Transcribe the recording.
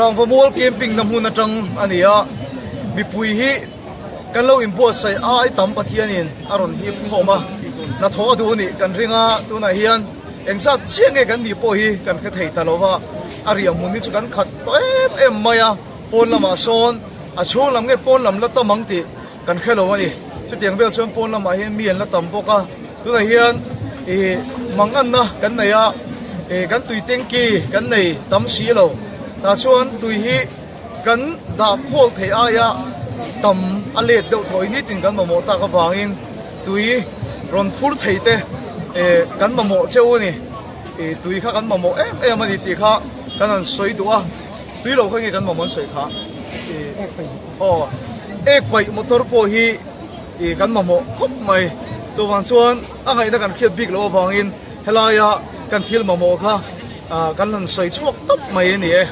Rangvamual camping na hmun atang a ni a, mipui hi kan lo inbuatsaih ai tam Pathianin a rawn hip khawm a, hnathawh a duh a nih kan ring a, tunah hian engzat chiah nge kan nih pawh hi kan hre thei ta lo va, a riah hmun hi chu kan khat tawh em em mai a, pawn lamah sawn a chhung lam nge pawn lam la tam ang tih kan hre lo a ni. Chutiang vel chuan pawn lamah hian mi an la tam bawk a, tunah hian ih manganna kan nei a, ih kan tui tanky kan nei tam si lo, tah chuan tui hi kan dah khawl theih aia tam a let deuh thawi nitin kan mamawh tak avangin tui rawn phur thei te ih kan mamawh cheu a ni. Ih tui kha kan mamawh em em a ni tih kha kan han sawi duh a, tui lo kha nge kan mamawh an sawi kha? Ih. Aw, ek paih motor pawh hi ih kan mamawh khawp mai. Chuvang chuan a ngaihna kan hriat bik loh avangin helaia kan thil mamawh kha ah kan han sawi chhuak tawp mai a ni e.